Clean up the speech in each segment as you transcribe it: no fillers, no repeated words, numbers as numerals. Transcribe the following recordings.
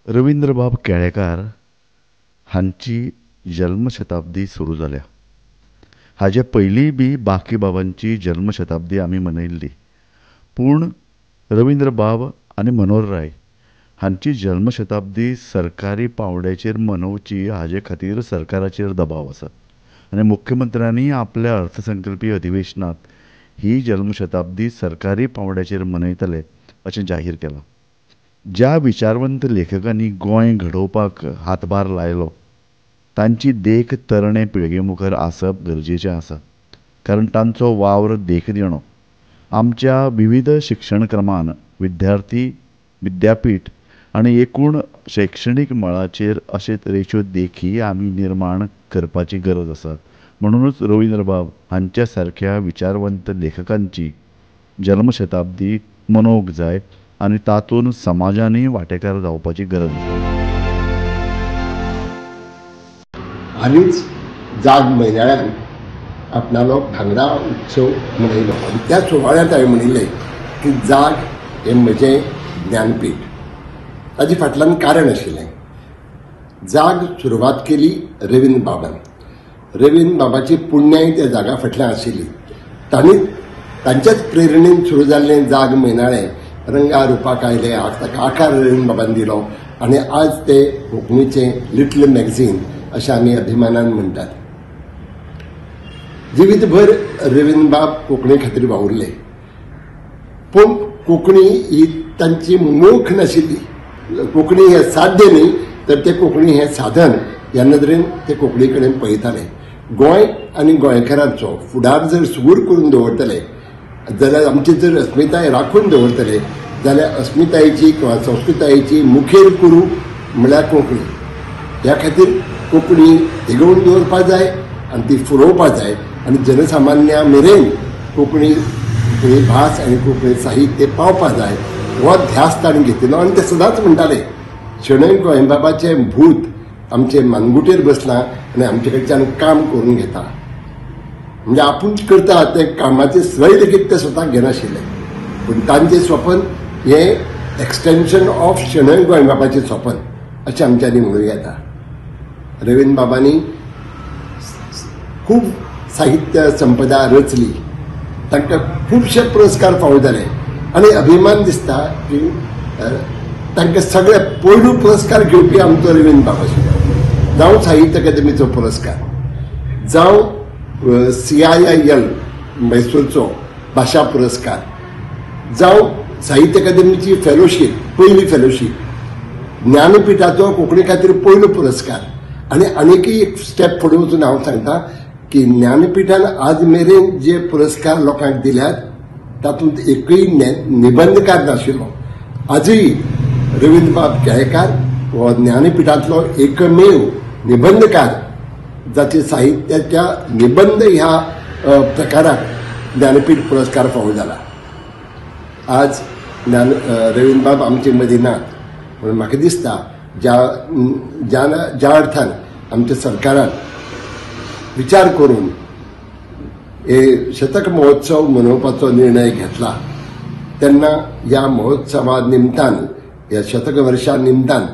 रवींद्रबाब केळेकार हांची जल्मशताब्दी सुरू जाल्या. हाजे पयलींय बी बाकीबाबांची जल्मशताब्दी आमी मनयल्ली, पूण रवींद्रबाब आनी मनोहरराय हांची जल्मशताब्दी सरकारी पांवड्याचेर मनोवची हाजे खातीर सरकाराचेर दबाव आसा आनी मुख्यमंत्र्यांनी आपल्या अर्थसंकल्पी अधिवेशनांत ही जल्मशताब्दी सरकारी पांवड्याचेर मनयतले अशें जाहीर केलां. ज्या विचारवंत लेखकांनी गोंय घडोवपाक हातभार लायलो तांची देख तरणे पिळगे मुखार आसप गरजेचें आसा, कारण तांचो वावर देखदिणो. आमच्या विविध शिक्षणक्रमान विद्यार्थी, विद्यापीठ आनी एकूण शैक्षणीक मळाचेर अशे तरेच्यो देखी आमी निर्माण करपाची गरज आसा. म्हणूनच रवींद्रबाब हांच्या सारक्या विचारवंत लेखकांची जल्मशताब्दी मनोवंक जाय आनी तातूंत समाजानूय वांटेकार जावपाची गरज आसा. हालींच जाग म्हयन्याळ्यान आपणालो भांगरा उत्सव मनयलो आनी त्या सुवाळ्यांत हांवें म्हणिल्लें की जाग हें म्हजें ज्ञानपीठ. ताजे फाटल्यान कारण आशिल्लें. जाग सुरवात केली रवींद्र बाबान. रवींद्र बाबाची पुण्याय त्या जागा फाटल्यान आशिल्ली. तांणी तांच्याच प्रेरणेन सुरू जाल्लें जाग म्हयनाळें रंगा रुपाक आयलें, ताका आकार रवींद्र बाबान दिलो आनी आज ते कोंकणीचें लिटल मॅगझीन अशें आमी अभिमानान म्हणटात. जिवीतभर रवींद्रबाब कोंकणी खातीर वावुरले, पूण कोंकणी ही तांची मोख नाशिल्ली. कोंकणी हें साध्य न्ही, तर ते कोंकणी हें साधन ह्या नदरेन ते कोंकणी कडेन पळयताले. गोंय आनी गोंयकारांचो फुडार जर सुगूर करून दवरतले जाल्यार, आमची जर अस्मिताय राखून दवरतले जाल्यार अस्मितायेची किंवा संस्कृतायेची मुखेल कुरू म्हळ्यार कोंकणी. ह्या खातीर कोंकणी तिगोवन दवरपा जाय आनी ती फुलोवपा जाय आनी जनसामान्या मेरेन कोंकणी कोंकणी भास आनी कोंकणी साहित्य पावपा जाय हो ध्यास तांणी घेतिल्लो. आनी ते सदांच म्हणटाले, शणै गोंयबाबाचें भूत आमचे मानगुटेर बसलां आनी आमचे कडच्यान काम करून घेता. म्हणजे आपूण करता तें कामाचें श्रेय लेगीत ते स्वताक घेनाशिल्ले, पूण तांचें स्वपन हें एक्सटेंशन ऑफ शणै गोंयबाबाचें स्वपन अशें आमच्यांनी म्हणूं येता. रवींद्र बाबांनी खूब साहित्य संपदा रचली, तांकां खुबशे पुरस्कार फावो जाले आनी अभिमान दिसता की तांकां सगळे पयलो पुरस्कार घेवपी आमचो रवींद्र बाब आशिल्लो. जावं साहित्य अकादेमीचो पुरस्कार, जावं CIIL म्हैसूरचो भाशा पुरस्कार, जावं साहित्य अकादेमीची फेलोशीप, पयली फेलोशीप, ज्ञानपीठाचो कोंकणी खातीर पयलो पुरस्कार. आनी आनीकय एक स्टेप फुडें वचून हांव सांगता की ज्ञानपीठान आज मेरेन जे पुरस्कार लोकांक दिल्यात तातूंत एकूय निबंदकार नाशिल्लो. आजूय रवींद्रबाब केळेकार हो ज्ञानपीठांतलो एकमेव निबंदकार जाचे साहित्याच्या निबंद ह्या प्रकाराक ज्ञानपीठ पुरस्कार फावो जाला. आज रवींद्रबाब आमचे मदीं नात, पूण म्हाका दिसता ज्या ज्या ज्या अर्थान आमच्या सरकारान विचार करून हे शतक महोत्सव मनोवपाचो निर्णय घेतला तेन्ना ह्या महोत्सवा निमतान, ह्या शतक वर्षा निमतान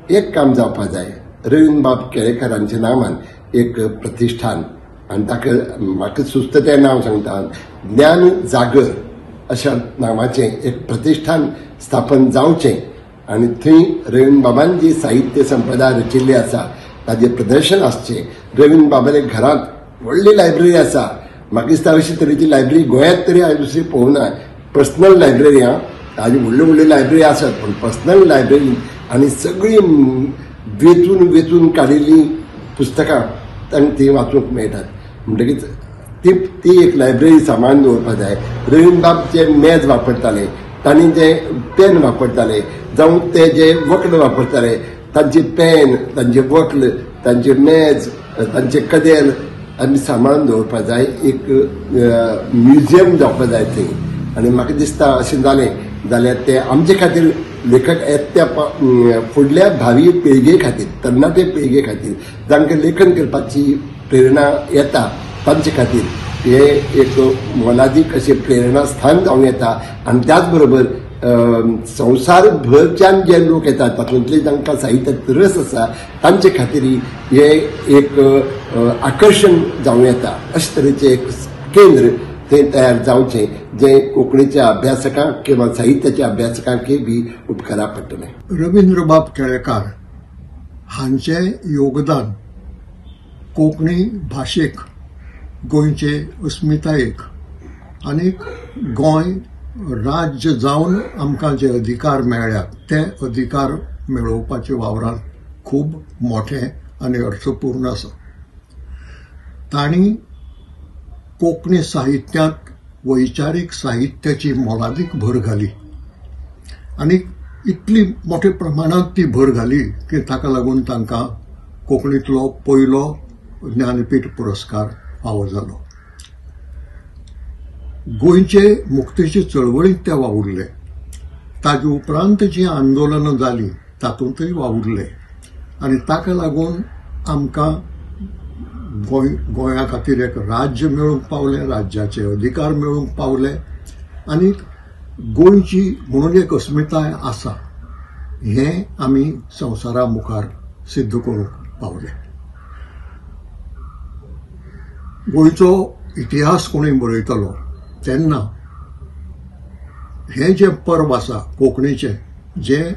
एक काम जावपा जाय. रवींद्रबाब केळेकारांच्या नांवान एक प्रतिष्ठान आनी ताका म्हाका सुचता तें नांव सांगता, ज्ञान जागर अशा नांवाचें एक प्रतिष्ठान स्थापन जावचें आनी थंय रवींद्रबाबान जी साहित्य संपदा रचिल्ली आसा ताजें प्रदर्शन आसचें. रवींद्रबाबाल्या घरांत व्हडली लायब्ररी आसा, म्हाका दिसता अशी तरेची लायब्ररी गोंयांत तरी हांवें दुसरी पळोवना. पर्सनल लायब्ररी आं, ताजी व्हडल्यो व्हडल्यो लायब्ररी आसात, पूण पर्सनल लायब्ररी आनी सगळीं वेंचून वेंचून काडिल्लीं पुस्तकां तांकां ती वाचूंक मेळटात. म्हणटकीच ती ती एक लायब्ररी सांबाळून दवरपा जाय. रवींद्रबाब जे मेज वापरताले, तांणी जे पेन वापरताले, जावं ते जे वक्ल वापरताले, तांचे पेन, तांचे वक्ल, तांचे मेज, तांचे कदेल आमी सांबाळून दवरपा जाय. एक म्युझियम जावपा जाय थंय. आनी म्हाका दिसता अशें जालें जाल्यार ते आमचे खातीर लेखक येत्या फुडल्या भावी पिळगे खातीर, तरणाटे पिळगे खातीर जांकां लेखन करपाची प्रेरणा येता तांचे खातीर हे एक मोलादीक अशें प्रेरणा स्थान जावं येता. आनी त्याच बरोबर संवसारभरच्यान जे लोक येतात तातूंतले तांकां साहित्यांत रस आसा तांचे खातीर हे एक आकर्शण जावं येता. अशे तरेचें एक केंद्र थंय तयार जावचें जें कोंकणीच्या अभ्यासकांक किंवा साहित्याच्या अभ्यासकांकय बी उपकारा पडटलें. रवींद्रबाब केळेकार हांचें योगदान कोंकणी भाशेक, गोंयचे अस्मितायेक आनी गोंय राज्य जावन आमकां जे अधिकार मेळ्ळ्यात ते अधिकार मेळोवपाच्या वावरांत खूब मोठें आनी अर्थपूर्ण आसा. तांणी कोंकणी साहित्यांत वैचारीक साहित्याची मोलादीक भर घाली आनी इतली मोठ्या प्रमाणांत ती भर घाली की ताका लागून तांकां कोंकणींतलो पयलो ज्ञानपीठ पुरस्कार फावो जालो. गोंयचे मुक्तीचे चळवळींत ते वावुरले, ताजे उपरांत जीं आंदोलनां जालीं तातूंतय वावुरले आनी ताका लागून आमकां गोंया खातीर एक राज्य मेळूंक पावलें, राज्याचे अधिकार मेळूंक पावले आनी गोंयची म्हणून एक अस्मिताय आसा हें आमी संवसारा मुखार सिद्ध करूंक पावले. गोंयचो इतिहास कोणूय बरयतलो तेन्ना हें जें पर्व आसा कोंकणीचें, जें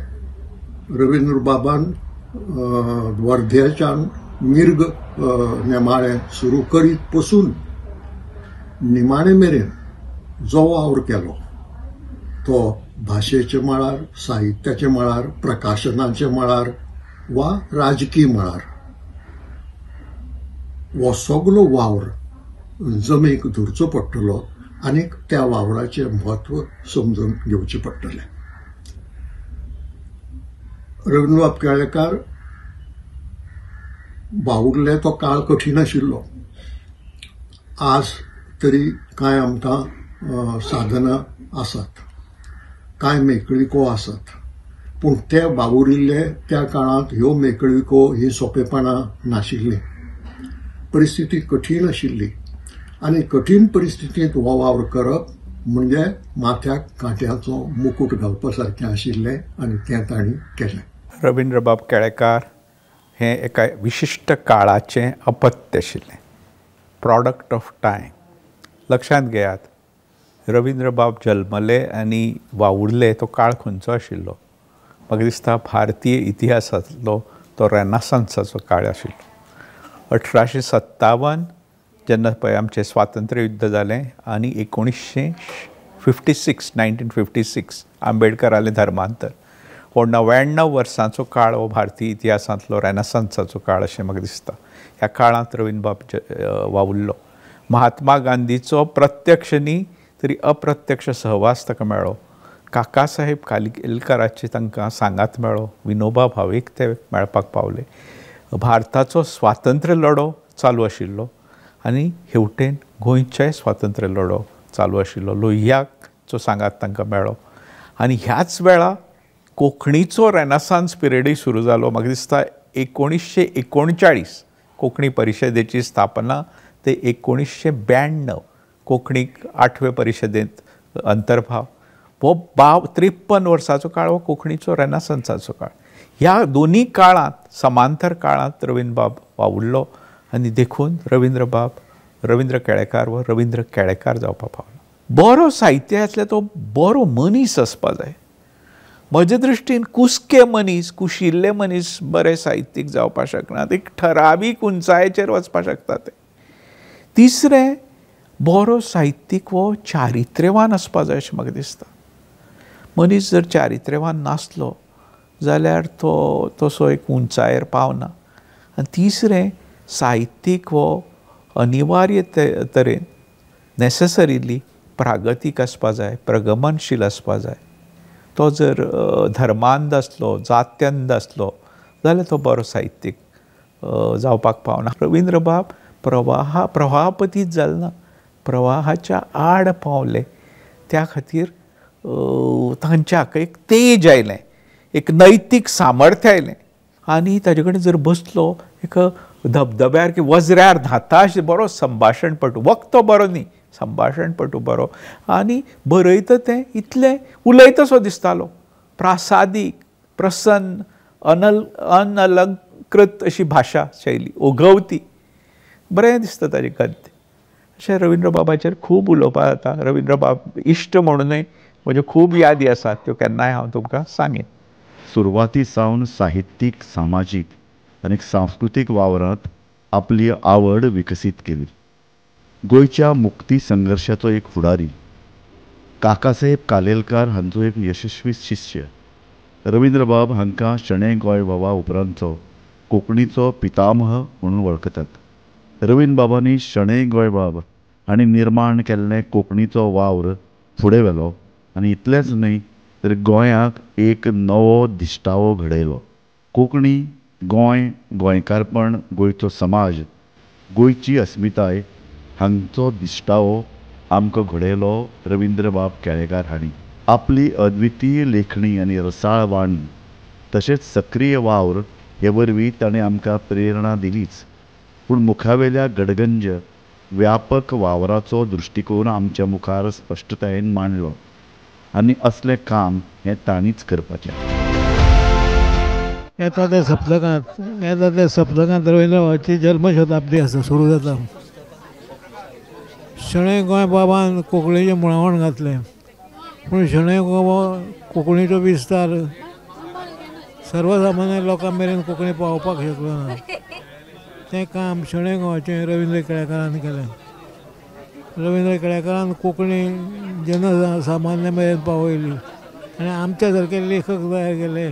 रवींद्रबाबान वर्ध्याच्यान मिर्ग नेमाळें सुरू करीत पसून निमाणे मेरेन जो वावर केलो तो भाशेच्या मळार, साहित्याच्या मळार, प्रकाशनाच्या मळार वा राजकीय मळार, हो सगलो वावर जमेक धरचो पडटलो आनी त्या वावराचें म्हत्व समजून घेवचें पडटलें. रवींद्रबाब केळेकार वावुरले तो काळ कठीण आशिल्लो. आज तरी कांय आमकां साधनां आसात, कांय मेकळिको आसात, पूण ते वावुरिल्ले त्या काळांत ह्यो मेकळिको ही सोंपेपणां नाशिल्लीं. परिस्थिती कठीण आशिल्ली आनी कठीण परिस्थितींत हो वावर करप म्हणजे माथ्याक कांट्याचो मुकूट घालपा सारकें आशिल्लें आनी तें तांणी केलें. रवींद्रबाब केळेकार हें एका विशिश्ट काळाचें अपत्य आशिल्लें, प्रॉडक्ट ऑफ टायम. लक्षांत घेयात, रवींद्रबाब जल्मले आनी वावुरले तो काळ खंयचो आशिल्लो? म्हाका दिसता भारतीय इतिहासांतलो तो रेनासांसाचो काळ आशिल्लो. 1857 जेन्ना पळय आमचें स्वातंत्र्य युद्ध जालें आनी 1956 1956 आंबेडकरालें धर्मांतर, हो 99 वर्सांचो काळ हो भारतीय इतिहासांतलो रेनासांसाचो काळ अशें म्हाका दिसता. ह्या काळांत रवींद्रबाब वावुरलो. महात्मा गांधीचो प्रत्यक्ष न्ही तरी अप्रत्यक्ष सहवास ताका मेळ्ळो. काकासाहेब कालेलकराचे तांकां सांगात मेळ्ळो. विनोबा भावेक ते मेळपाक पावले. भारताचो स्वातंत्र्य लढो चालू आशिल्लो आनी हेवटेन गोंयचेय स्वातंत्र्य लढो चालू आशिल्लो. लोहियाचो सांगात तांकां मेळ्ळो आनी ह्याच वेळा कोंकणीचो रेनासांस पिरियडूय सुरू जालो. म्हाका दिसता 1939 कोंकणी परिशदेची स्थापना ते 1992 कोंकणीक 8वे परिशदेंत अंतर्भाव, हो 53 वर्सांचो काळ हो कोंकणीचो रेनासांसाचो काळ. ह्या दोनी काळांत, समांतर काळांत रवींद्रबाब वावुरलो आनी देखून रवींद्रबाब रवींद्र केळेकार व रवींद्र केळेकार जावपाक पावलो. बरो साहित्य आसल्यार तो बरो मनीस आसपा जाय. म्हजे दृश्टीन कुसके मनीस, कुशिल्ले मनीस बरे साहित्यीक जावपाक शकनात, एक ठरावीक उंचायेचेर वचपाक शकता ते. तिसरें, बरो साहित्यीक हो चारित्र्यवान आसपा जाय अशें म्हाका दिसता. मनीस जर चारित्र्यवान नासलो जाल्यार तो तसो एक उंचायेर पावना. आनी तिसरें, साहित्यीक हो अनिवार्य तरेन नेसेसरीली प्रागतीक आसपा जाय, प्रगमनशील आसपा जाय. तो जर धर्मांध आसलो, जात्यंध आसलो जाल्यार तो बरो साहित्यीक जावपाक पावना. रवींद्रबाब प्रवाहपतीत जाल ना, प्रवाहाच्या आड पावले. त्या खातीर तांच्या एक तेज आयलें, एक नैतीक सामर्थ्य आयलें आनी ताजे कडेन जर बसलो एक धबधब्यार की वज्र्यार न्हाता अशें बरो संभाशण पटू. वक्तो बरो न्ही संभाशणपटू बरो आनी बरयता तें इतलें उलयतासो दिसतालो, प्रासादीक, प्रसन्न, अनअलंकृत अशी भाशा शैली, ओघवती, बरें दिसता ताजें गद्य. अशें रवीन्द्रबाबाचेर खूब उलोवपाक जाता. रवीन्द्रबाब इश्ट म्हणूनय म्हज्यो खूब यादी आसात, त्यो केन्नाय हांव तुमकां सांगेन. सुरवाती सावन साहित्यीक, सामाजीक आनी सांस्कृतीक वावरांत आपली आवड विकसीत केली. गोंयच्या मुक्ती संघर्शाचो एक फुडारी, काकासाहेब कालेलकार हांचो एक यशस्वी शिश्य रवीन्द्रबाब हांकां शणै गोंयबाबा उपरांतचो कोंकणीचो पितामह म्हणून वळखतात. रवीन्द्रबाबांनी शणै गोंयबाब हांणी निर्माण केल्लें कोंकणीचो वावर फुडें व्हेलो आनी इतलेंच न्हय तर गोंयाक एक नवो दिश्टावो घडयलो. कोंकणी, गोंय, गोंयकारपण, गोंयचो समाज, गोंयची अस्मिताय हांचो दिश्टावो आमकां घडयलो रवीन्द्रबाब केळेकार हांणी. आपली अद्वितीय लेखणी आनी रसाळ वाणी तशेंच सक्रीय वावर हे वरवीं ताणें आमकां प्रेरणा दिलीच, पूण मुखावेल्या गडगंज व्यापक वावराचो दृश्टिकोन आमच्या मुखार स्पश्टतायेन मांडलो आनी असलें काम हें तांणीच करपाचें. येता त्या सप्तकांत रवीन्द्रबाबाची जल्मशताब्दी आसा, सुरू जाता. शणै गोंयबाबान कोंकणीचें मुळावण घातलें, पूण शणै गोंयबाब कोंकणीचो विस्तार सर्वसामान्य लोकां मेरेन कोंकणी पावोवपाक शकलो ना. तें काम शणै गोंयचें रवीन्द्र केळेकारान केलें. रवीन्द्र केळेकारान कोंकणी जनसामान्य मेरेन पावयली आनी आमच्या सारके लेखक तयार केले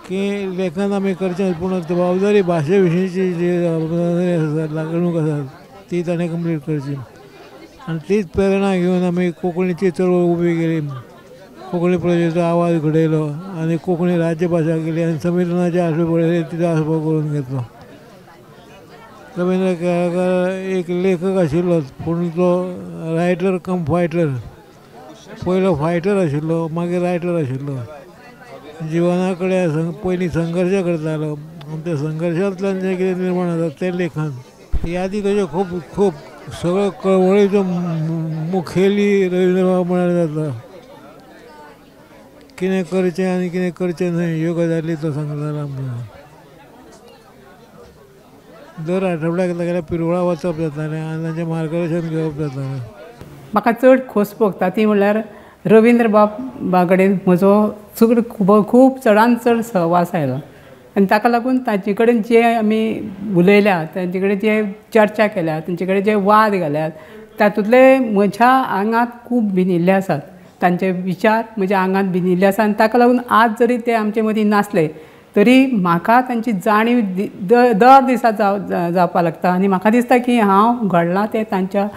की लेखन आमी करचें, पूण जबाबदारी भाशे विशींची जी जबाबदारी आसा, लागणूक आसा, ती ताणें कंप्लीट करची. आनी तीच प्रेरणा घेवन आमी कोंकणीची चळवळ उबी केली, कोंकणी प्रजेचो आवाज घडयलो आनी कोंकणी राज्यभाशा केली आनी संविधानाचे आशय पळयले तिचो आस्पाव करून घेतलो. रवीन्द्र केळेकार एक लेखक आशिल्लोच, पूण तो रायटर कम फायटर, पयलो फायटर आशिल्लो, मागीर रायटर आशिल्लो. जिवना कडेन पयलीं संघर्श करतालो आनी त्या संघर्शांतल्यान जें कितें निर्माण जाता तें लेखन. यादी ताच्यो खूब खूब सगळ्यो कळवळीचो मुखेली रवीन्द्रबाब म्हळ्यार जाता. कितें करचें आनी कितें करचें न्हय ह्यो गजाली तो सांगतालो आमकां. दर आठवड्याक तागेल्या पिरवळा वचप जातालें आनी तांचें मार्गदर्शन घेवप जातालें. म्हाका चड खोस भोगता ती म्हणल्यार रवीन्द्रबाबा कडेन म्हजो चड खूब चडान चड सहवास आयलो आनी ताका लागून तांचे कडेन जे आमी उलयल्या, तांचे कडेन जे चर्चा केल्या, तांचे कडेन जे वाद घाल्यात, तातूंतले म्हज्या आंगांत खूब भिनिल्ले आसात. तांचे विचार म्हज्या आंगांत भिनिल्ले आसा आनी ताका लागून आज जरी ते आमचे मदीं नासले तरी म्हाका तांची जाणीव दर दिसा जावपाक लागता आनी म्हाका दिसता की हांव घडलां तें तांच्या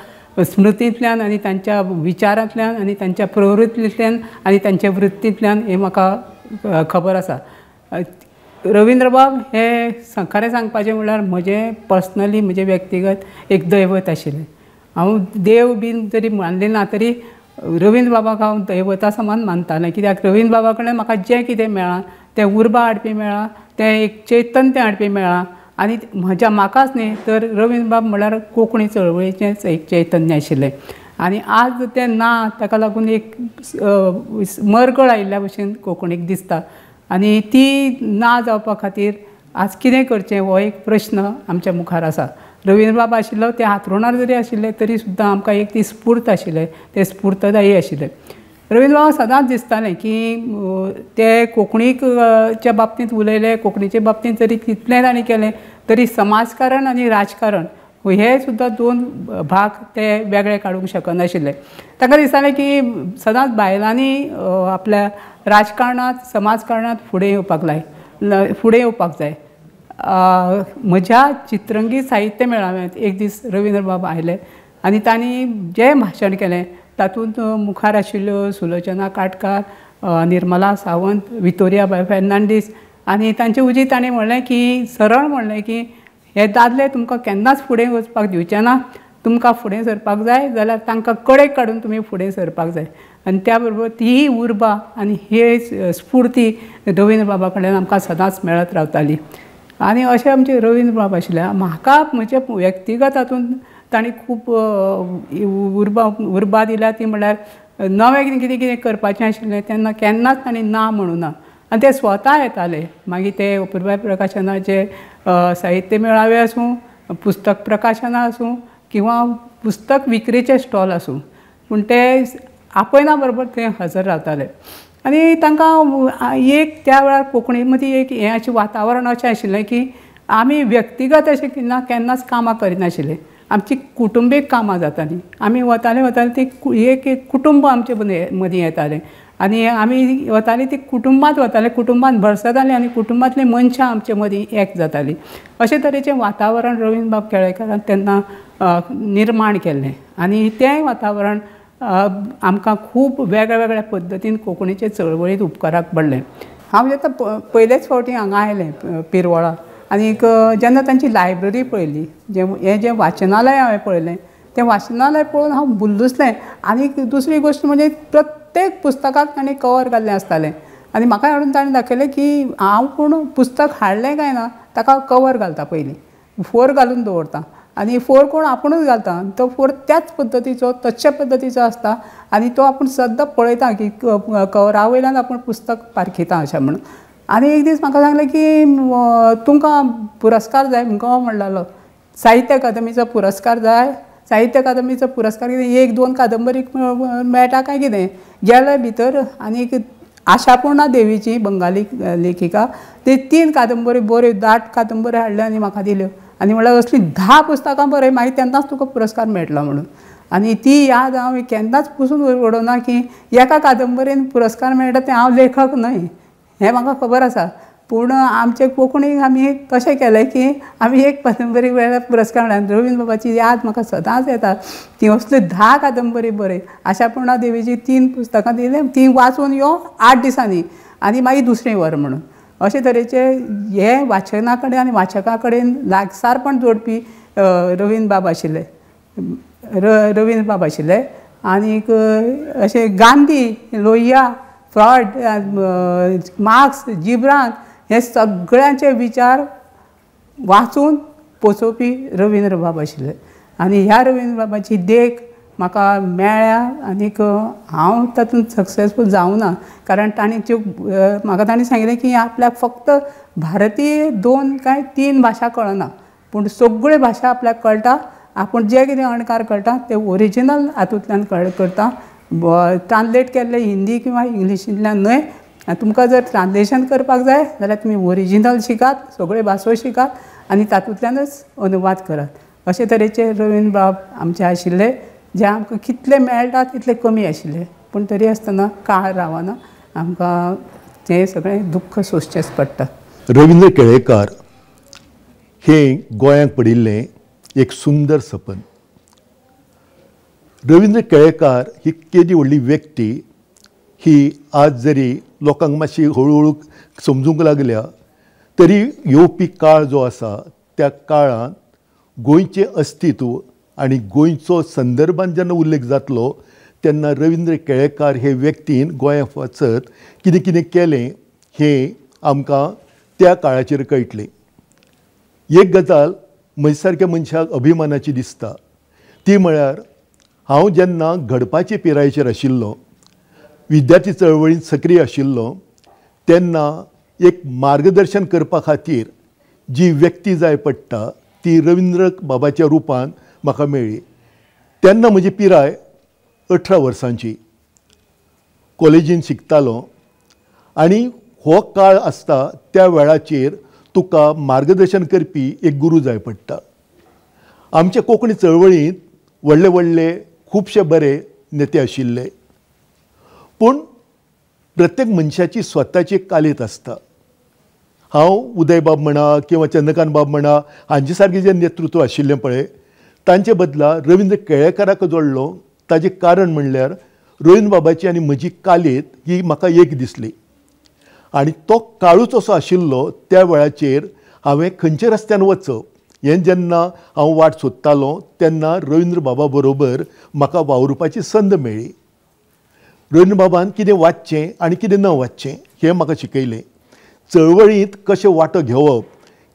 स्मृतींतल्यान आनी तांच्या विचारांतल्यान आनी तांच्या प्रवृत्तींतल्यान आनी तांच्या वृत्तींतल्यान हें म्हाका खबर आसा. रवीन्द्रबाब हे खरें सांगपाचें म्हणल्यार म्हजें पर्सनली, म्हजें व्यक्तिगत एक दैवत आशिल्लें. हांव देव बीन जरी मानलें ना तरी रवीन्द्रबाबाक हांव दैवता समान मानतालें, कित्याक रवीन्द्रबाबा कडेन म्हाका जें कितें मेळ्ळां तें उर्बा हाडपी मेळ्ळां, तें एक चैतन्य हाडपी मेळ्ळां आनी म्हज्या म्हाकाच न्ही तर रवीन्द्रबाब म्हणल्यार कोंकणी चळवळीचेंच एक चैतन्य आशिल्लें. आनी आज तें ना, ताका लागून एक मरगळ आयिल्ल्या भशेन कोंकणीक दिसता आनी ती ना जावपा खातीर आज कितें करचें हो एक प्रश्न आमच्या मुखार आसा. रवीन्द्रबाब आशिल्लो ते हांतरुणार जरी आशिल्ले तरी सुद्दां आमकां एक ती स्फूर्त आशिल्ले, ते स्फूर्तदायी आशिल्ले. रवीन्द्रबाब सदांच दिसतालें की ते कोंकणीच्या बाबतींत उलयले, कोंकणीचे बाबतींत जरी कितलें तांणी केलें तरी समाजकारण आनी राजकारण हे सुद्दां दोन भाग ते वेगळे काडूंक शकनाशिल्ले. तांकां दिसतालें की सदांच बायलांनी आपल्या राजकारणांत, समाजकारणांत फुडें येवपाक जाय, फुडें येवपाक जाय. म्हज्या चित्रंगी साहित्य मेळाव्यांत एक दीस रवीन्द्रबाब आयले आनी तांणी जें भाशण केलें तातूंत मुखार आशिल्ल्यो सुलोचना काटकार, निर्मला सावंत, वितोरिया फेर्नांडीस आनी तांचे उजी तांणी म्हणलें की सरळ म्हणलें की हे दादले तुमकां केन्नाच फुडें वचपाक दिवचे ना, तुमकां फुडें सरपाक जाय जाल्यार तांकां कडेक काडून तुमी फुडें सरपाक जाय. आनी त्या बरोबर ती उर्बा आनी ही स्फूर्ती रवीन्द्रबाबा कडल्यान आमकां सदांच मेळत रावताली. आनी अशें आमचे रवीन्द्रबाब आशिल्ले. म्हाका म्हजे व्यक्तिगत हातूंत तांणी खूब उर्बा दिल्या. ती म्हणल्यार नवें कितें कितें कितें करपाचें आशिल्लें तेन्ना केन्नाच तांणी ना म्हणूं ना आनी ते स्वता येताले. मागीर ते अपुरबाय प्रकाशनाचे साहित्य मेळावे आसूं, पुस्तक प्रकाशनां आसूं किंवा पुस्तक विक्रेचे स्टॉल आसूं, पूण ते आपयना बरोबर ते हजर रावताले. आनी तांकां एक त्या वेळार कोंकणी मदीं एक हें अशें वातावरण अशें आशिल्लें की आमी व्यक्तिगत अशें केन्ना केन्नाच कामां करिनाशिल्ले. आमची कुटुंबीक कामां जातालीं. आमी वताले वताले ती एक एक कुटुंब आमचे मदीं येतालें आनी आमी वतालीं ती कुटुंबांत वताले, कुटुंबांत भरसतालीं आनी कुटुंबांतलीं मनशां आमचे मदीं एक जातालीं. अशे तरेचें वातावरण रवीन्द्रबाब केळेकारान तेन्ना निर्माण केल्लें आनी तें वातावरण आमकां खूब वेगळ्या वेगळ्या पद्दतीन कोंकणीचे चळवळींत उपकाराक पडलें. हांव जेन्ना पयलेच फावटी हांगा आयलें पिरवळा आनीक जेन्ना तांची लायब्ररी पळयली, हें जें वाचनालय हांवें पळयलें तें वाचनालय पळोवन हांव भुल्लुसलें. आनी दुसरी गोश्ट म्हणजे प्रत्येक पुस्तकाक तांणी कवर घाल्लें आसतालें आनी म्हाका हाडून ताणें दाखयलें की हांव पूण पुस्तक हाडलें काय ना ताका कवर घालता, पयलीं फोर घालून दवरता आनी फोर कोण आपुणूच घालता, तो फोर त्याच पद्दतीचो तश्या पद्दतीचो आसता आनी तो आपूण सद्दां पळयता की कवरा वयल्यान आपूण पुस्तक पारखिता अशें म्हणून. आनी एक दीस म्हाका सांगलें की तुमकां पुरस्कार जाय मुगो म्हणलेलो, साहित्य अकादमीचो पुरस्कार जाय. साहित्य अकादमीचो पुरस्कार कितें एक दोन कादंबरी मेळटा काय कितें, गेले भितर आनी आशापूर्णा देवीची बंगाली लेखिका ती 3 कादंबरी बऱ्यो दाट कादंबरी हाडल्यो आनी म्हाका दिल्यो आनी म्हणल्यार असलीं 10 पुस्तकां बरय मागीर तेन्नाच तुका पुरस्कार मेळटलो म्हणून. आनी ती याद हांव केन्नाच पुसून उडोवना की एका कादंबरीन पुरस्कार मेळटा तें हांव लेखक न्हय हें म्हाका खबर आसा, पूण आमचे कोंकणीक आमी तशें केलें की आमी एक कादंबरी वेळार पुरस्कार मेळ्ळा. रवीन्द्रबाबाची याद म्हाका सदांच येता की असल्यो 10 कादंबरी बरय. आशापूर्णा देवीची 3 पुस्तकां दिलीं तीं वाचून यो 8 दिसांनी आनी मागीर दुसरें व्हर म्हणून. अशे तरेचे हे वाचना कडेन आनी वाचका कडेन लागसारपण जोडपी रवीन्द्रबाब आशिल्ले, रवीन्द्रबाब आशिल्ले. आनीक अशें गांधी, लोहिया, फ्रॉयड, मार्क्स, जिब्रान हे सगळ्यांचे विचार वाचून पोचोवपी रवीन्द्रबाब आशिल्ले. आनी ह्या रवीन्द्रबाबाची देख म्हाका मेळ्ळ्या आनीक हांव तातूंत सक्सेसफूल जावना, कारण तांणी ज्यो म्हाका तांणी सांगिल्लें की आपल्याक फक्त भारतीय 2 काय 3 भाशा कळना, पूण सगळ्यो भाशा आपल्याक कळटा. आपूण जे कितें अणकार कळटा ते ओरिजिनल हातूंतल्यान करता, ट्रान्सलेट केल्ले हिंदी किंवा इंग्लिशींतल्यान न्हय. तुमकां जर ट्रान्सलेशन करपाक जाय जाल्यार तुमी ओरिजिनल शिकात, सगळ्यो भासो शिकात आनी तातूंतल्यानच अनुवाद करात. अशे तरेचे रवीन्द्रबाब आमचे आशिल्ले, जे आमकां कितले मेळटा तितले कमी आशिल्ले, पूण तरी आसतना काळ रावना, आमकां तें सगळें दुख्ख सोंसचेंच पडटा. रवीन्द्र केळेकार हे गोंयांक पडिल्लें एक सुंदर सपन. रवीन्द्र केळेकार ही केदी व्हडली व्यक्ती ही आज जरी लोकांक मातशी हळुहळू समजूंक लागल्या तरी येवपी काळ जो आसा त्या काळांत गोंयचें अस्तित्व आनी गोंयचो संदर्भान जेन्ना उल्लेख जातलो तेन्ना रवीन्द्र केळेकार हे व्यक्तीन गोंया पासत कितें कितें केलें हें आमकां त्या काळाचेर कळटलें. एक गजाल म्हजे सारक्या मनशाक अभिमानाची दिसता ती म्हळ्यार हांव जेन्ना घडपाचे पिरायेचेर आशिल्लो, विद्यार्थी चळवळींत सक्रीय आशिल्लो तेन्ना एक मार्गदर्शन करपा खातीर जी व्यक्ती जाय पडटा ती रवीन्द्र बाबाच्या रुपान म्हाका मेळ्ळी. तेन्ना म्हजी पिराय 18 वर्सांची, कॉलेजीन शिकतालो आनी हो काळ आसता त्या वेळाचेर तुका मार्गदर्शन करपी एक गुरू जाय पडटा. आमच्या कोंकणी चळवळींत व्हडले व्हडले खुबशे बरे नेते आशिल्ले, पूण प्रत्येक मनशाची स्वताची कालेत आसता. हांव उदयबाब म्हणा किंवा चंद्रकांत बाब म्हणा हांचे सारकें जें नेतृत्व आशिल्लें पळय तांचे बदला रवीन्द्र केळेकाराक जोडलो. ताजें कारण म्हणल्यार रवीन्द्र बाबाची आनी म्हजी कालेत ही म्हाका एक दिसली आनी तो काळूच असो आशिल्लो त्या वेळाचेर हांवें खंयच्या रस्त्यान वचप हें जेन्ना हांव वाट सोदतालो तेन्ना रवीन्द्र बाबा बरोबर म्हाका वावुरपाची संद मेळ्ळी. रवीन्द्र बाबान कितें वाचचें आनी कितें न वाचचें हें म्हाका शिकयलें. चळवळींत कशें वांटो घेवप,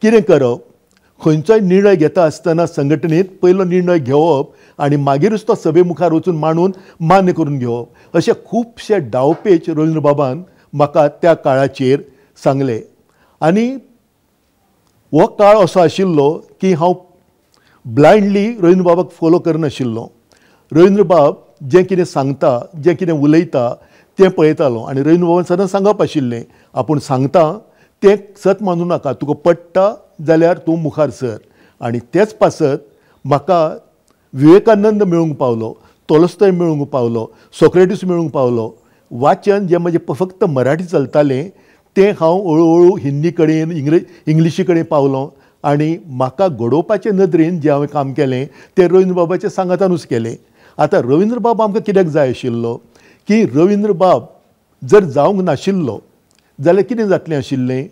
कितें करप, खंयचोय निर्णय घेता आसतना संघटनेत पयलो निर्णय घेवप आनी मागीरूच तो सभे मुखार वचून मांडून मान्य करून घेवप अशे खुबशे डावपेच रवीन्द्रबाबान म्हाका त्या काळाचेर सांगले. आनी हो काळ असो आशिल्लो की हांव ब्लायंडली रवीन्द्रबाबाक फॉलो करनाशिल्लो. रवीन्द्रबाब जें कितें सांगता, जें कितें उलयता तें पळयतालो आनी रवीन्द्रबाबान सदां सांगप आशिल्लें, आपूण सांगता तें सत मानूं नाका, तुका पडटा जाल्यार तूं मुखार सर. आनी तेच पासत म्हाका विवेकानंद मेळूंक पावलो, तॉलस्तॉय मेळूंक पावलो, सोक्रेटीस मेळूंक पावलो. वाचन जें म्हजें फक्त मराठी चलतालें तें हांव हळू हळू हिंदी कडेन, इंग्लिशी कडेन पावलो आनी म्हाका घडोवपाचे नदरेन जें हांवें काम केलें तें रवीन्द्रबाबाच्या सांगातानूच केलें. आतां रवीन्द्रबाब आमकां कित्याक जाय आशिल्लो की रवीन्द्रबाब जर जावंक नाशिल्लो जाल्यार कितें जातलें आशिल्लें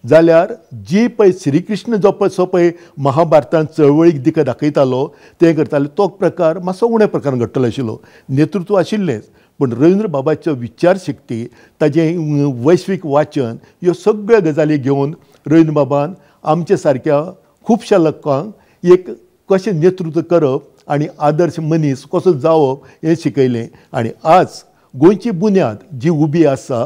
जाल्यार जी पळय श्रीकृष्ण जो पळय पळय महाभारतान चळवळीक दिका दाखयतालो तें करताले तो प्रकार मातसो उण्या प्रकारान घडटलो आशिल्लो. नेतृत्व आशिल्लेंच पूण रवीन्द्रबाबाच्यो विचारशक्ती, ताजें वैश्वीक वाचन ह्यो सगळ्यो गजाली घेवन रवीन्द्रबाबान आमच्या सारक्या खुबश्या लोकांक एक कशें नेतृत्व करप आनी आदर्श मनीस कसो जावप हें शिकयलें. आनी आज गोंयची बुन्याद जी उबी आसा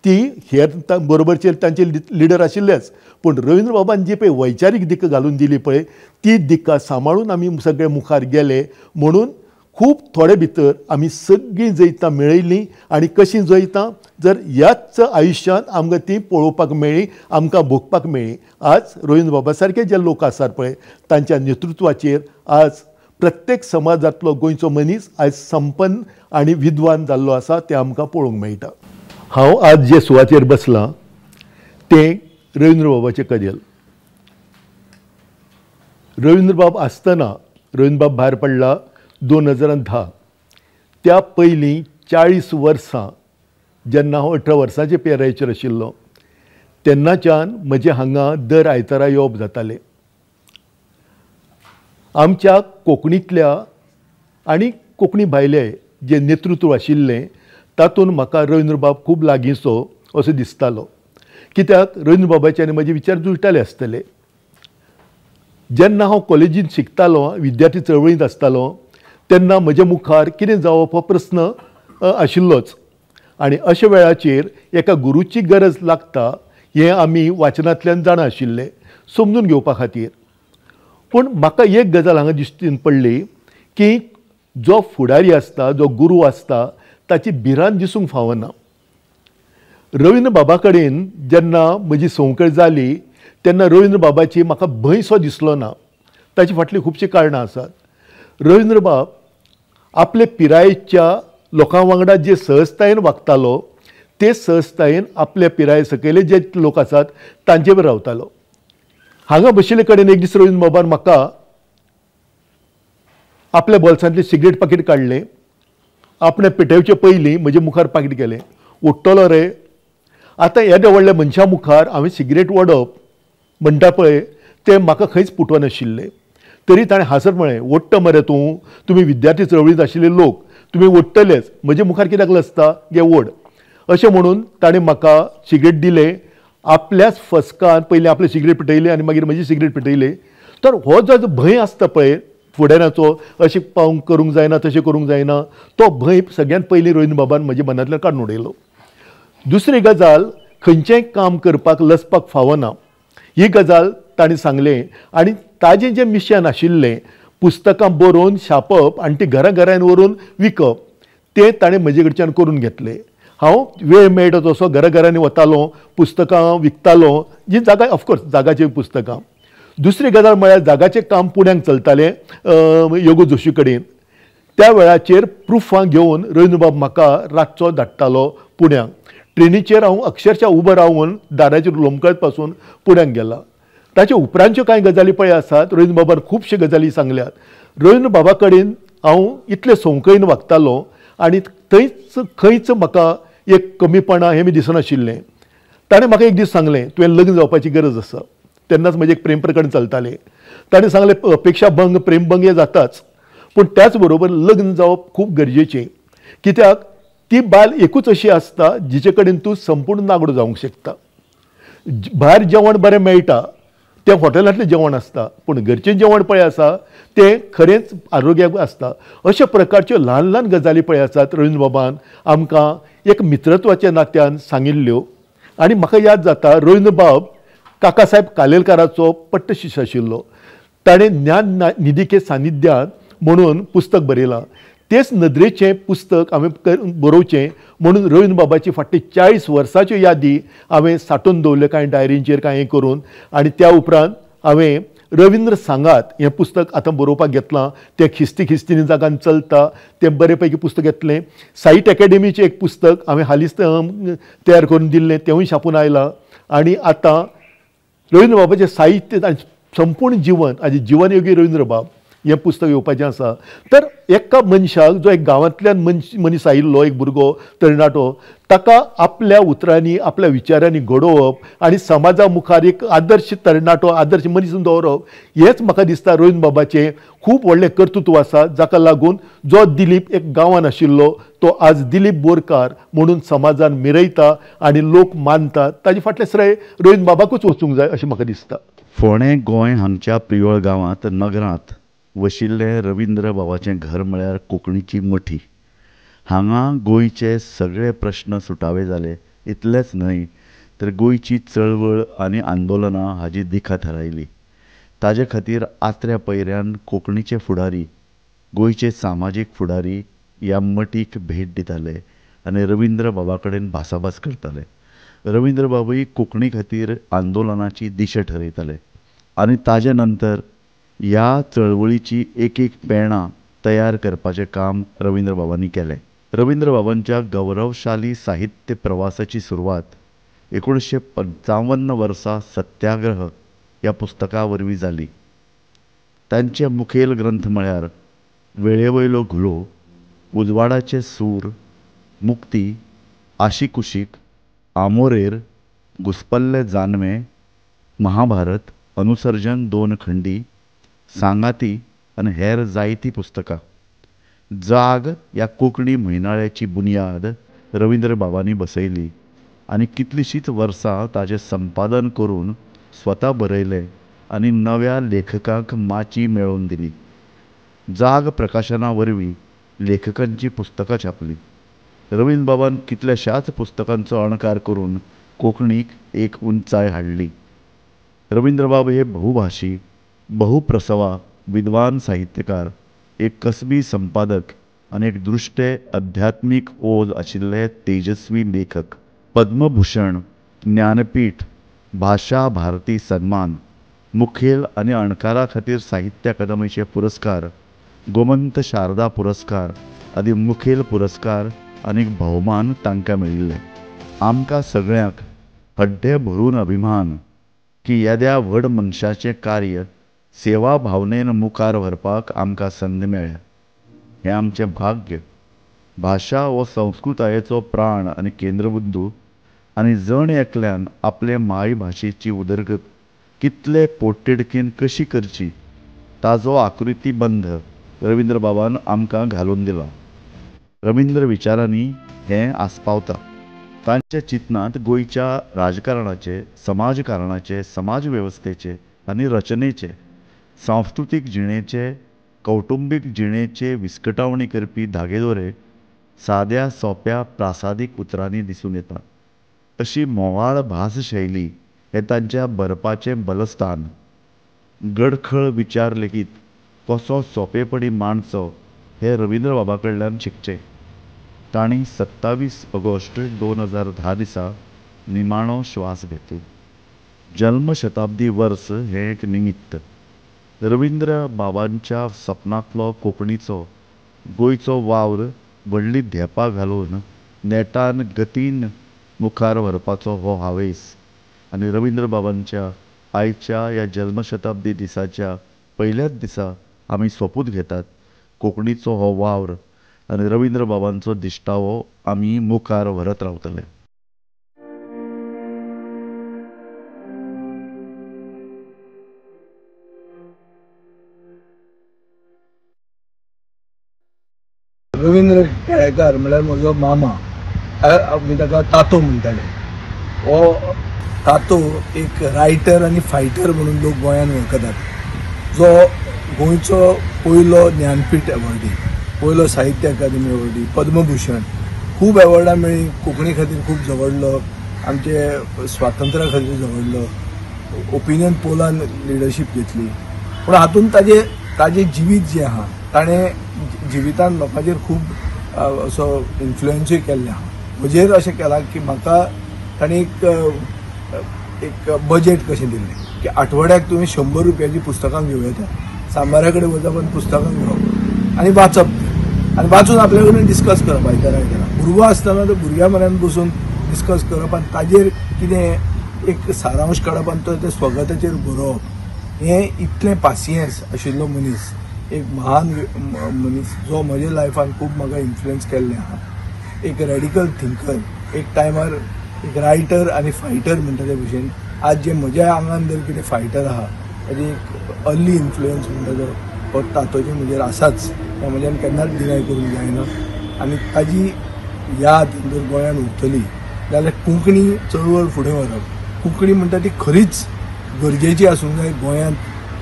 ती हेर बरोबरचे तांचे लिडर आशिल्लेच पूण रवीन्द्रबाबान जी पळय वैचारीक दिका घालून दिली पळय ती दिका सांबाळून आमी सगळे मुखार गेले म्हणून खूब थोडे भितर आमी सगळीं जैतां मेळयलीं. आनी कशीं जैतां जर ह्याच आयुश्यांत आमकां ती पळोवपाक मेळ्ळी, आमकां भोगपाक मेळ्ळी. आज रवीन्द्रबाबा सारके जे लोक आसात पळय तांच्या नेतृत्वाचेर आज प्रत्येक समाजांतलो गोंयचो मनीस आयज संपन्न आनी विद्वान जाल्लो आसा तें आमकां पळोवंक मेळटा. हांव आज जे सुवातेर बसलां तें रवीन्द्रबाबाचें कदेल. रवीन्द्रबाब आसतना रवीन्द्रबाब भायर पडला 2010, त्या पयलीं 40 वर्सां जेन्ना हांव 18 वर्सांचे पिरायेचेर आशिल्लो तेन्नाच्यान म्हजें हांगा दर आयतारा येवप जातालें. आमच्या कोंकणींतल्या आनी कोंकणी भायले जें नेतृत्व आशिल्लें तातूंत म्हाका रवीन्द्रबाब खूब लागींचो असो दिसतालो. कित्याक रवीन्द्रबाबाचे आनी म्हजे विचार जुळटाले आसतले. जेन्ना हांव कॉलेजींत शिकतालो, विद्यार्थी चळवळींत आसतालो तेन्ना म्हज्या मुखार कितें जावप हो प्रस्न आशिल्लोच आनी अशा वेळाचेर एका गुरूची गरज लागता हें आमी वाचनांतल्यान जाणा आशिल्ले समजून घेवपा खातीर. पूण म्हाका एक गजाल हांगा दिश्टीन पडली की जो फुडारी आसता, जो गुरू आसता ताची भिरांत दिसूंक फावना. रवीन्द्र बाबा कडेन जेन्ना म्हजी संवकळ जाली तेन्ना रवीन्द्र बाबाची म्हाका भंयसो दिसलो ना. ताची फाटलीं खुबशीं कारणां आसात. रवीन्द्रबाब आपले पिरायेच्या लोकां वांगडा जे सहजतायेन वागतालो ते सहजतायेन आपल्या पिराये सकयले जे लोक आसात तांचे बरोबर रावतालो. हांगा बशिल्ले कडेन एक दीस रवीन्द्रबाबान म्हाका आपल्या बोल्सांतलें सिगरेट पाकीट काडलें, आपणें पेटोवचे पयलीं म्हजे मुखार पाकीट केलें, उडटलो रे. आतां येद्या व्हडल्या मनशा मुखार हांवें सिगरेट ओडप म्हणटा पळय तें म्हाका खंयच पुटवनाशिल्लें. तरी ताणें हांसत म्हळें, ओडटा मरे तूं, तुमी विद्यार्थी चळवळींत आशिल्ले लोक, तुमी ओडटलेच, म्हजे मुखार कित्याक लजता, घे ओड. अशें म्हणून ताणें म्हाका सिगरेट दिलें. आपल्याच फस्कान पयलीं आपलें सिगरेट पेटयलें आनी मागीर म्हजी सिगरेट पेटयली. तर हो जो भंय आसता पळय फुडाराचो, अशें पावंक करूंक जायना, तशें करूंक जायना, तो भंय सगळ्यांत पयलीं रवीन्द्रबाबान म्हज्या मनांतल्यान काडून उडयलो. दुसरी गजाल, खंयचेंय काम करपाक लजपाक फावना ही गजाल ताणें सांगलें. आनी ताजें जें मिशन आशिल्लें पुस्तकां बरोवन छापप आनी ती घरा घरान व्हरून विकप तें ताणें म्हजे कडच्यान करून घेतलें. हांव वेळ मेळटा तसो घरा घरांनी वतालो, पुस्तकां विकतालो, जी जागा ऑफकोर्स जागाचीं पुस्तकां. दुसरी गजाल म्हळ्यार जागाचें काम पुण्याक चलतालें योगो जोशी कडेन. त्या वेळाचेर प्रुफां घेवन रवीन्द्रबाब म्हाका रातचो धाडटालो पुण्याक. ट्रेनीचेर हांव अक्षरशः उबो रावन दाराचेर लोंबकळत पासून पुण्याक गेला. ताचे उपरांतच्यो कांय गजाली पळय आसात, रवीन्द्रबाबान खुबश्यो गजाली सांगल्यात. रवीन्द्रबाबा कडेन हांव इतले संवकळीन वागतालो आनी थंयच खंयच म्हाका एक कमीपणां हें बी दिसनाशिल्लें. ताणें म्हाका एक दीस सांगलें, तुवें लग्न जावपाची गरज आसा. तेन्नाच म्हजें एक प्रेम प्रकरण चलतालें. ताणें सांगलें, अपेक्षा भंग, प्रेमभंग हे जाताच, पूण त्याच बरोबर लग्न जावप खूब गरजेचें. कित्याक ती बायल एकूच अशी आसता जिचे कडेन तूं संपूर्ण नागडो जावंक शकता. भायर जेवण बरें मेळटा, तें हॉटेलांतलें जेवण आसता, पूण घरचें जेवण पळय आसा तें खरेंच आरोग्याक आसता. अशा प्रकारच्यो ल्हान ल्हान गजाली पळय आसात रवीन्द्रबाबान आमकां एक मित्रत्वाच्या नात्यान सांगिल्ल्यो. आनी म्हाका याद जाता रवीन्द्रबाब काकासाहेब कालेलकाराचो पट्टशिष्य आशिल्लो. ताणें ज्ञान निधिके सानिध्यान म्हणून पुस्तक बरयलां. तेच नदरेचें पुस्तक हांवें बरोवचें म्हणून रवीन्द्रबाबाची फाटली 40 वर्सांच्यो यादी हांवें सांठोवन दवरल्यो कांय डायरींचेर कांय हें करून. आनी त्या उपरांत हांवें रवीन्द्र सांगात हें पुस्तक आतां बरोवपाक घेतलां. तें खिस्ती खिस्तीनी जागान चलता, तें बरे पैकी पुस्तक घेतलें. साहित्य एकेडमीचें एक पुस्तक हांवें हालींच तयार करून दिल्लें, तेंवूय छापून आयलां. आनी आतां रवीन्द्रबाबाचें साहित्य आनी संपूर्ण जिवन आनी जिवनयोगी रवीन्द्रबाब हें पुस्तक येवपाचें आसा. तर एका मनशाक जो एक गांवांतल्यान मनीस आयिल्लो एक भुरगो तरणाटो, ताका आपल्या उतरांनी आपल्या विचारांनी घडोवप आनी समाजा मुखार एक आदर्श तरणाटो आदर्श मनीस दवरप हेंच म्हाका दिसता रवीन्द्रबाबाचें खूब व्हडलें कर्तृत्व आसा, जाका लागून जो दिलीप एक गांवान आशिल्लो तो आज दिलीप बोरकार म्हणून समाजान मिरयता आनी लोक मानतात. ताजे फाटलें श्रेय रवीन्द्रबाबाकूच वचूंक जाय अशें म्हाका दिसता. फोंडें गोंय हांगच्या प्रियोळ गांवांत नगरांत वशिल्लें रवीन्द्र बाबाचें घर म्हळ्यार कोंकणीची मठी. हांगा गोंयचे सगळे प्रश्न सुटावे जाले इतलेंच न्हय तर गोंयची चळवळ आनी आंदोलनां हाजी दिका थारायली. ताजे खातीर आत्र्या पयऱ्यान कोंकणीचे फुडारी, गोंयचे सामाजीक फुडारी ह्या मठीक भेट दिताले आनी रवीन्द्र बाबा कडेन भासाभास करताले. रवीन्द्र बाबूय कोंकणी खातीर आंदोलनाची दिशा ठरयताले आनी ताजे नंतर ह्या चळवळीची एक एक पेणां तयार करपाचें काम रवीन्द्र बाबांनी केलें. रवीन्द्र बाबांच्या गौरवशाली साहित्य प्रवासाची सुरवात 1955 वर्सा सत्याग्रह ह्या पुस्तका वरवीं जाली. तांचे मुखेल ग्रंथ म्हळ्यार वेळेवयलो घुलो, उजवाडाचे सूर, मुक्ती, आशिकुशीक, आमोरेर, घुस्पल्ले जानवें, महाभारत, अनुसर्जन 2 खंडी, सांगाती आनी हेर जायतीं पुस्तकां. जाग ह्या कोंकणी म्हयनाळ्याची बुन्याद रवीन्द्र बाबांनी बसयली आनी कितलींशींच वर्सां ताजें संपादन करून स्वता बरयलें आनी नव्या लेखकांक माची मेळोवन दिली. जाग प्रकाशना वरवीं लेखकांचीं पुस्तकां छापलीं. रवीन्द्र बाबान कितल्याशाच पुस्तकांचो अणकार करून कोंकणीक एक उंचाय हाडली. रवीन्द्रबाब हे बहुभाशी, बहुप्रसवा विद्वान साहित्यकार, एक कसबी संपादक आनी एक दृश्टे अध्यात्मीक ओज आशिल्ले तेजस्वी लेखक. पद्मभूषण, ज्ञानपीठ, भाशा भारती सन्मान, मुखेल आनी अणकारा खातीर साहित्य अकादमीचे पुरस्कार, गोमंत शारदा पुरस्कार आदी मुखेल पुरस्कार आनी भोवमान तांकां मेळिल्ले. आमकां सगळ्यांक हड्डें भरून अभिमान की येद्या व्हड मनशाचें कार्य सेवा भावनेन मुखार व्हरपाक आमकां संद मेळ्ळ्या. हें आमचें भाग्य. भाशा हो संस्कृतायेचो प्राण आनी केंद्रबिंदू आनी जण एकल्यान आपले मायभाशेची उदरगत कितले पोटतिडकीन कशी करची ताजो आकृतीबंध रवीन्द्र बाबान आमकां घालून दिला. रवीन्द्र विचारांनी हें आस्पावता. तांच्या चिंतनांत गोंयच्या राजकारणाचे, समाजकारणाचे, समाजवेवस्थेचे आनी रचनेचे, सांस्कृतीक जिणेचे, कौटुंबीक जिणेचे विस्कटावणी करपी धागेदोरे साद्या सोंप्या प्रासादीक उतरांनी दिसून येता. अशी म्होंवाळ भासशैली हें तांच्या बरपाचें बलस्थान. गडखळ विचार लेगीत कसो सोंपेपणी मांडचो हें रवीन्द्र बाबा कडल्यान शिकचें. तांणी 27 ऑगस्ट 2010 दिसा निमाणो श्वास घेतलो. जल्मशताब्दी वर्स हें एक निमित्त. रवीन्द्र बाबांच्या सपनांतलो कोंकणीचो, गोंयचो वावर व्हडली धेंपां घालून नेटान गतीन मुखार व्हरपाचो हो हावेस आनी रवीन्द्र बाबांच्या आयच्या ह्या जल्मशताब्दी दिसाच्या पयल्याच दिसा आमी सोपूत घेतात, कोंकणीचो हो वावर आनी रवीन्द्र बाबांचो दिश्टावो आमी मुखार व्हरत रावतले. रवीन्द्र केळेकार म्हळ्यार म्हजो मामा, आमी ताका तातो म्हणटाले. हो तातो एक रायटर आनी फायटर म्हणून लोक गोंयान वळखतात, जो गोंयचो पयलो ज्ञानपीठ एवॉर्डी, पयलो साहित्य अकादमी एवॉर्डी, पद्मभूषण, खूब एवॉर्डां मेळ्ळी. कोंकणी खातीर खूब झगडलो, आमचे स्वातंत्र्या खातीर झगडलो, ओपिनियन पोलान लिडरशीप घेतली. पूण हातूंत ताजें जिवीत जें आहा, ताणें जिवितान लोकांचेर खूब असो इन्फ्लुएन्सूय केल्लें आहा. म्हजेर अशें केलां की म्हाका ताणें एक बजेट कशें दिल्लें की आठवड्याक तुवें 100 रुपयाची पुस्तकां घेवं येता, सांबारा कडेन वचप आनी पुस्तकां घेवप आनी वाचप, आनी वाचून आपल्या कडेन डिस्कस करप. आयतारा भुरगो आसतना तो भुरग्या म्हऱ्यान बसून डिस्कस करप आनी ताजेर कितें एक सारांश काडप आनी तो ते स्वगताचेर बरोवप. हें इतलें पासियेंस आशिल्लो मनीस, एक महान मनीस जो म्हज्या लायफान खूब म्हाका इन्फ्लुएन्स केल्लें आहा. एक रेडिकल थिंकर, एक टायमार एक रायटर आनी फायटर म्हणटा ते भशेन आज जे म्हज्या आंगान जर कितें फायटर आहा ताजी एक अर्ली इन्फ्लुएन्स म्हणटा तो हो तातोचे म्हजेर आसाच, हें म्हज्यान केन्नाच डिनाय करूंक जायना. आनी ताजी याद जर गोंयान उरतली जाल्यार कोंकणी चळवळ फुडें व्हरप, कोंकणी म्हणटा ती खरीच गरजेची आसूंक जाय गोंयांत,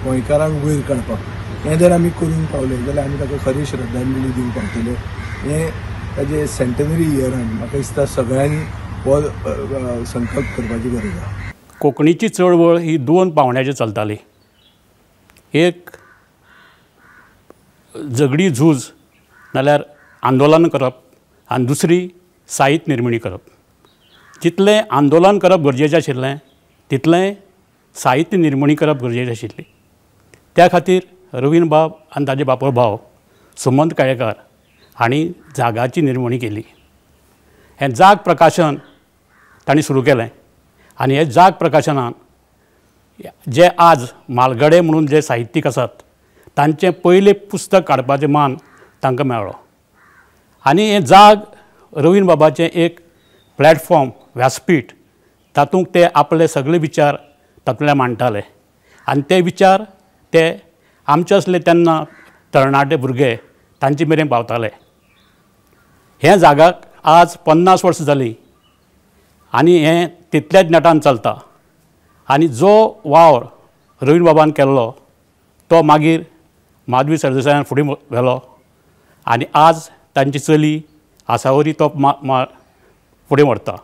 गोंयकारांक वयर काडपाक. हें जर आमी करूंक पावले जाल्यार आमी ताका खरी श्रद्धांजली दिवंक पावतले. हें ताजे सेंटेनरी इयरान म्हाका दिसता सगळ्यांनी हो संकल्प करपाची गरज आसा. कोंकणीची चळवळ ही 2 पावंड्याचेर चलताली. एक झगडी झूज नाल्यार आंदोलन करप आनी दुसरी साहित्य निर्मणी करप. जितलें आंदोलन करप गरजेचें आशिल्लें तितलें साहित्य निर्मणी करप गरजेचें आशिल्ली. त्या खातीर रवीन्द्रबाब आनी ताजे बापोल भाव सुमंत केळेकार हांणी जागाची निर्मणी केली. हें जाग प्रकाशन तांणी सुरू केलें आनी हे जाग प्रकाशनान जे आज मालगडे म्हणून जे साहित्यीक आसात तांचें पयलें पुस्तक काडपाचें मान तांकां मेळ्ळो. आनी हें जाग रवीन्द्रबाबाचें एक प्लॅटफॉर्म, व्यासपीठ, तातूंत ते आपले सगळे विचार तातूंतल्यान मांडटाले आनी ते विचार ते आमचे असले तेन्ना तरणाटे भुरगे तांचे मेरेन पावताले. हें जागाक आज 50 वर्सां जालीं आनी हें तितल्याच नेटान चलता. आनी जो वावर रवीन्द्रबाबान केल्लो तो मागीर माधवी सरदेसायान फुडें व्हेलो आनी आज तांची चली आसावरी तो फुडें व्हरता.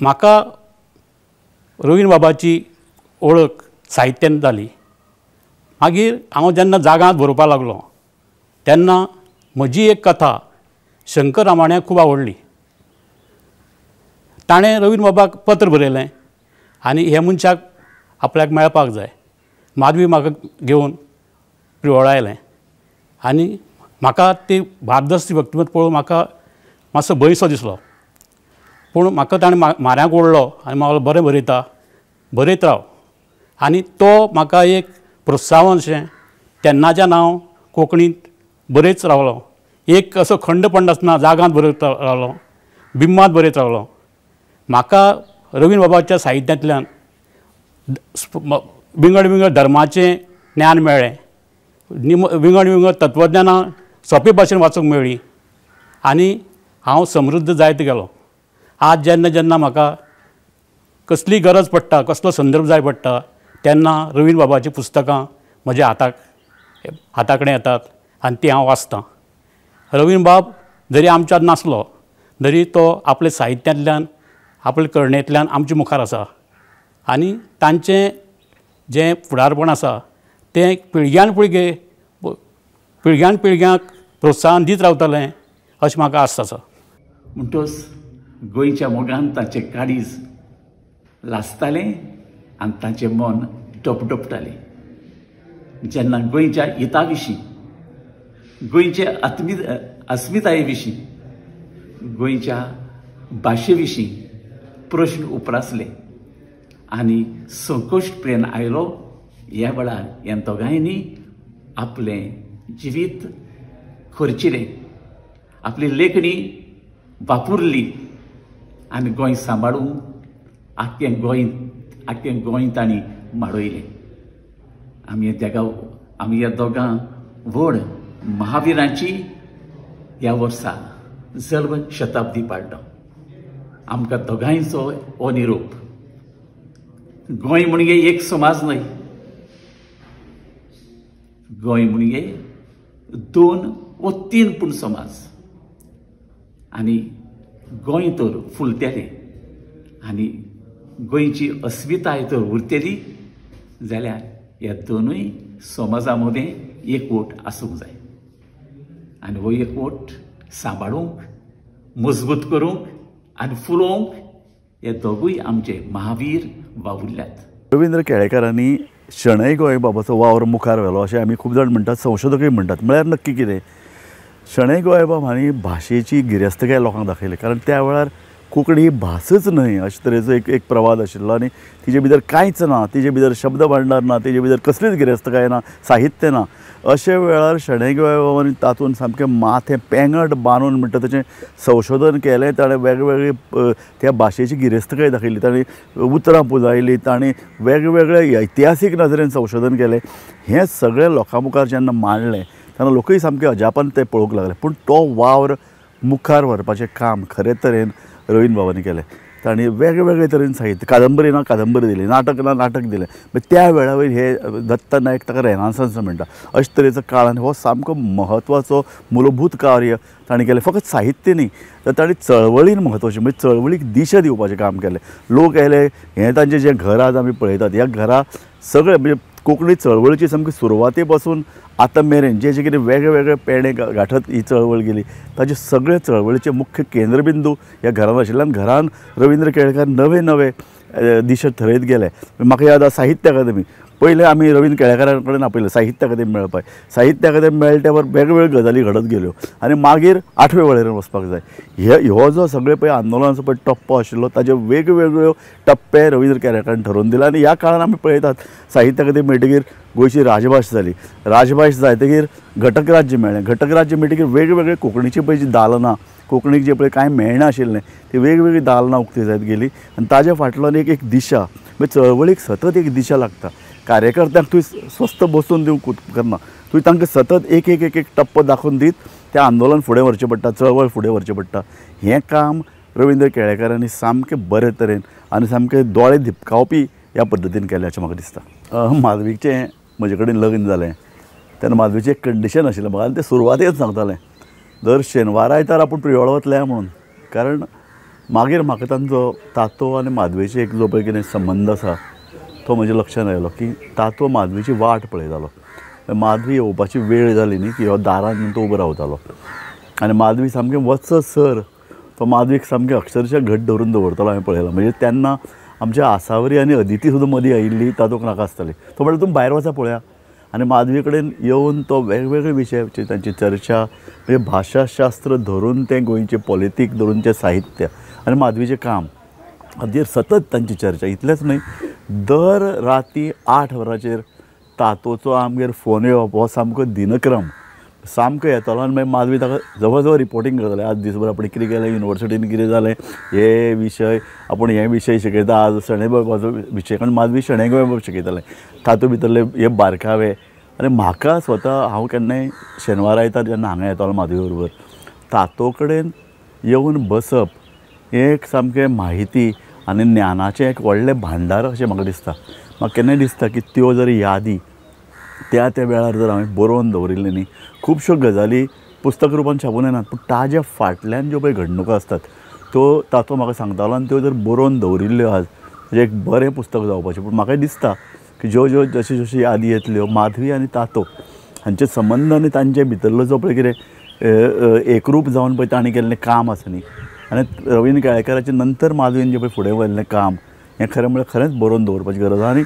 म्हाका रवीन्द्रबाबाची वळख साहित्यान जाली. मागीर हांव जेन्ना जागांत बरोवपाक लागलो तेन्ना म्हजी एक कथा शंकर रामाण्याक खूब आवडली. ताणें रवीन्द्रबाबाक पत्र बरयलें आनी हे मनशाक आपल्याक मेळपाक जाय. माधवी म्हाका घेवन प्रियोळा आयलें आनी म्हाका ती भारदस्त व्यक्तिमत्व पळोवन म्हाका मातसो भंयसो दिसलो. पूण म्हाका ताणें म्हाऱ्यांक ओडलो आनी म्हाका बरें बरयता, बरयत राव. आनी तो म्हाका एक प्रोत्साहन अशें तेन्नाच्यान हांव कोंकणींत बरयत रावलो. एक असो खंड पडनासतना जागांत बरयत रावलो, बिम्बांत बरयत रावलो. म्हाका रवीन्द्रबाबाच्या साहित्यांतल्यान विंगड विंगड धर्माचें ज्ञान मेळ्ळें, विंगड विंगड तत्वज्ञानां सोंपे भाशेन वाचूंक मेळ्ळीं आनी हांव समृद्ध जायत गेलो. आज जेन्ना जेन्ना म्हाका कसली गरज पडटा, कसलो संदर्भ जाय पडटा तेन्ना रवीन्द्रबाबाचीं पुस्तकां म्हज्या हाता कडेन येतात आनी तीं हांव वाचतां. रवीन्द्रबाब जरी आमच्यांत नासलो तरी तो आपल्या साहित्यांतल्यान, आपल्या करणेंतल्यान आमचे मुखार आसा आनी तांचें जें फुडारपण आसा तें पिळग्यान पिळग्यांक प्रोत्साहन दीत रावतलें अशें म्हाका आस्त आसा. म्हणटच गोंयच्या मोगान ताचें काळीज लासतालें आनी ताचें मन डपडपतालें. जेन्ना गोंयच्या हिता विशीं, गोंयचे अस्मिताये विशीं, गोंयच्या भाशे विशीं प्रश्न उप्रासले आनी संकश्ट प्रेन आयलो, ह्या वेळार ह्या दोगांयनी आपलें जिवीत खर्चिलें, आपली लेखणी वापुरली आनी गोंय सांबाळून आख्खें गोंय तांणी माडयलें. आमी ह्या दोगां व्हड महावीरांची ह्या वर्सा जल्म शताब्दी पाळटा. आमकां दोगांयचो हो निरोप. गोंय म्हणजे एक समाज न्हय, गोंय म्हणजे 2 व 3 पूण समाज. आनी गोंय तर फुलतलें आनी गोंयची अस्मिताय तर उरतली जाल्यार ह्या दोनूय समाजा मदें एकवट आसूंक जाय आनी हो एकवट सांबाळूंक, मजबूत करूंक आनी फुलोवंक हे दोगूय आमचे महावीर वावुरल्यात. रवींद्र केळेकारांनी शणै गोंयबाबाचो वावर मुखार व्हेलो अशें आमी खूब जाण म्हणटात, संशोधकूय म्हणटात. म्हळ्यार नक्की कितें, शणै गोंयबाब हांणी भाशेची गिरेस्तकाय लोकांक दाखयली. कारण त्या वेळार कोंकणी ही भासच न्हय अशे तरेचो एक एक प्रवाद आशिल्लो आनी तिजे भितर कांयच ना, तिजे भितर शब्द भांडार ना, तिजे भितर कसलीच गिरेस्तकाय ना, साहित्य ना. अशे वेळार शणै गोंयबाबांनी तातूंत सामकें माथें पेंगट बांदून म्हणटा तशें संशोधन केलें. ताणें वेगवेगळे त्या भाशेची गिरेस्तकाय दाखयली, ताणें उतरां पुंजायलीं, ताणें वेगवेगळे इतिहासीक नदरेन संशोधन केलें. हें सगळें लोकां मुखार जेन्ना मांडलें तेन्ना लोकूय सामके अजापान ते पळोवंक लागले. पूण तो वावर मुखार व्हरपाचें काम खरे तरेन रवीन्द्र बाबांनी केलें. तांणी वेगवेगळे तरेन साहित्य, कादंबरी ना कादंबरी दिली, नाटक ना नाटक दिलें. त्या वेळा वयर हे दत्ता नायक ताका रेनासांस म्हणटा अशे तरेचो काळ आनी हो सामको म्हत्वाचो मुलभूत कार्य तांणी केलें. फकत साहित्य न्ही तर तांणी चळवळीन म्हत्वाचें म्हणजे चळवळीक दिशा दिवपाचें काम केलें. लोक आयले, हें तांचें जें घर आज आमी पळयतात ह्या घरा सगळें म्हणजे कोंकणी चळवळीची सामकी सुरवाते पासून आतां मेरेन जे जे कितें वेगळे वेगळे पेणे गांठत ही चळवळ गेली ताचे सगळे चळवळीचे मुख्य केंद्रबिंदू ह्या घरान आशिल्ल्यान घरान रवींद्र केळेकार नवे नवे दिशा थरयत गेले. म्हाका याद आसा साहित्य अकादमी पयलें आमी रवींद्र केळेकारा कडेन आपयलें साहित्य अकादमी मेळपाक. साहित्य अकादमी मेळ्ळे त्या वेगवेगळ्यो गजाली घडत गेल्यो आनी मागीर आठवे वळेरेन वचपाक जाय. हे हो जो सगळे पळय आंदोलनाचो पळय टप्पो आशिल्लो ताजे वेगवेगळ्यो टप्पे रवींद्र केळेकारान ठरोवन दिले. आनी ह्या काळान आमी पळयतात साहित्य अकादमी मेळटकीर गोंयची राजभाश जाली, राजभाश जातकीर घटक राज्य मेळ्ळें, घटक राज्य मेळटकीर वेगवेगळे कोंकणीची पळय जी दालनां, कोंकणीक जें पळय कांय मेळनाशिल्लें ती वेगवेगळीं दालनां उक्ती जायत गेली आनी ताज्या फाटल्यान एक एक दिशा म्हणजे चळवळीक सतत एक दिशा लागता. कार्यकर्त्यांक तुवें स्वस्थ बसून दिवंक करना, तुवें तांकां सतत एक एक एक एक टप्पो दाखोवन दीत तें आंदोलन फुडें व्हरचें पडटा, चळवळ फुडें व्हरचें पडटा. हें काम रवींद्र केळेकारांनी सामकें बरे तरेन आनी सामकें दोळे दिपकावपी ह्या पद्दतीन केलें अशें म्हाका दिसता. माधवीचें म्हजे कडेन लग्न जालें तेन्ना माधवीचें एक कंडिशन आशिल्लें म्हाका, आनी तें सुरवातेच सांगतालें दर शेनवारा आयतार आपूण प्रियोळ वतलें म्हणून. कारण मागीर म्हाका तांचो तातो आनी माधवीचे एक जो पळय कितें संबंद आसा तो म्हज्या लक्षांत आयलो की तातो माधवीची वाट पळयतालो. माधवी येवपाची वेळ जाली न्ही की हो दारान तो उबो रावतालो आनी माधवी सामकें वचत सर तो माधवीक सामकें अक्षरशः घट धरून दवरतालो हांवें पळयलां. म्हणजे तेन्ना आमच्या आसावरी आनी अदिती सुद्दां मदीं आयिल्ली तातोक नाका आसताली. तो म्हणटा तुमी भायर वचा पळया आनी माधवी कडेन येवन तो वेगवेगळे विशयाचेर तांची चर्चा म्हणजे भाशाशास्त्र धरून तें गोंयचें पॉलिटीक धरून तें साहित्य आनी माधवीचें काम हाजेर सतत तांची चर्चा. इतलेंच न्हय दर राती 8 वरांचेर तातोचो आमगेर फोन येवप हो सामको दिनक्रम सामको येतालो आनी मागीर माधवी ताका जवळ जवळ रिपोर्टींग करतालें. आज दिसभर आपण कितें केलें, युनिवर्सिटीन कितें जालें, हे विशय आपूण हे विशय शिकयता, आज शणै गोंयबाबाचो विशय, कारण माधवी शणै गोंयबाब शिकयतालें तातूंत भितरले हे बारकावे. आनी म्हाका स्वता हांव केन्नाय शेनवार आयतार जेन्ना हांगा येतालो माधवी बरोबर तातो कडेन येवन बसप हें एक सामकें म्हायती आनी ज्ञानाचें एक व्हडलें भांडार अशें म्हाका दिसता. म्हाका केन्नाय दिसता की त्यो जर यादी त्या त्या वेळार जर हांवें बरोवन दवरिल्लें न्ही खुबश्यो गजाली पुस्तक रुपान छापून येनात पूण ताज्या फाटल्यान ज्यो पळय घडणुको आसतात त्यो तातो म्हाका सांगतालो आनी त्यो जर बरोवन दवरिल्ल्यो आज म्हणजे एक बरें पुस्तक जावपाचें. पूण म्हाका दिसता की ज्यो ज्यो जशी जशी यादी येतल्यो माधवी आनी तातो हांचे संबंद आनी तांचे भितरलो जो पळय कितें एकरूप जावन पळय तांणी केल्लें काम आसा न्ही आनी रवीन्द्र केळेकाराचे नंतर माधवीन जें पळय फुडें व्हेल्लें काम हें खरें म्हळ्यार खरेंच बरोवन दवरपाची गरज आसा. आनी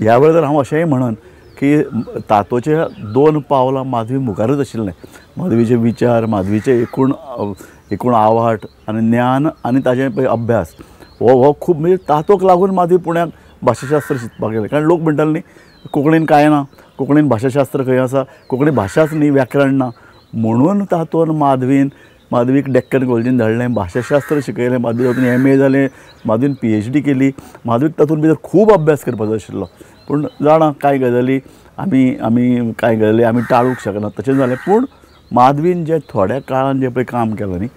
ह्या वेळार जर हांव अशेंय म्हणन की तातोचे 2 पावलां माधवी मुखारूच आशिल्लें. माधवीचे विचार, माधवीचे एकूण एकूण आवाठ आनी ज्ञान आनी ताजें पळय अभ्यास हो हो खूब म्हणजे तातोक लागून माधवी पुण्याक भाशाशास्त्र शिकपाक गेलें. कारण लोक म्हणटाले न्ही कोंकणीन कांय ना, कोंकणीन भाशाशास्त्र खंय आसा, कोंकणी भाशाच न्ही, व्याकरण ना, म्हणून तातोन माधवीन माधवीक डेक्कन कॉलेजीन धाडलें, भाशाशास्त्र शिकयलें, माधवी तातूंत MA जालें, माधवीन PhD केली. माधवीक तातूंत भितर खूब अभ्यास करपाचो आशिल्लो पूण जाणा कांय गजाली आमी आमी कांय गजाली आमी टाळूंक शकना तशें जालें. पूण माधवीन जें थोड्या काळान जें पळय काम केलें न्ही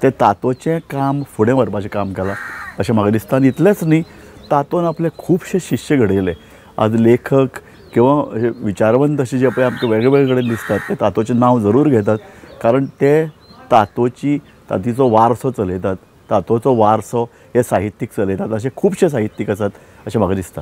ते तातोचें काम फुडें व्हरपाचें काम केलां अशें म्हाका दिसता. आनी इतलेंच न्ही, तातोन आपले खुबशे शिश्य घडयले. आज लेखक किंवा विचारवंत अशे जे पळय आमकां वेगळे वेगळे कडेन दिसतात ते तातोचें नांव जरूर घेतात, कारण ते तातोची तातीचो वारसो चलयतात, तातोचो वारसो हे साहित्यीक चलयतात. अशे खुबशे साहित्यीक आसात अशें म्हाका दिसता.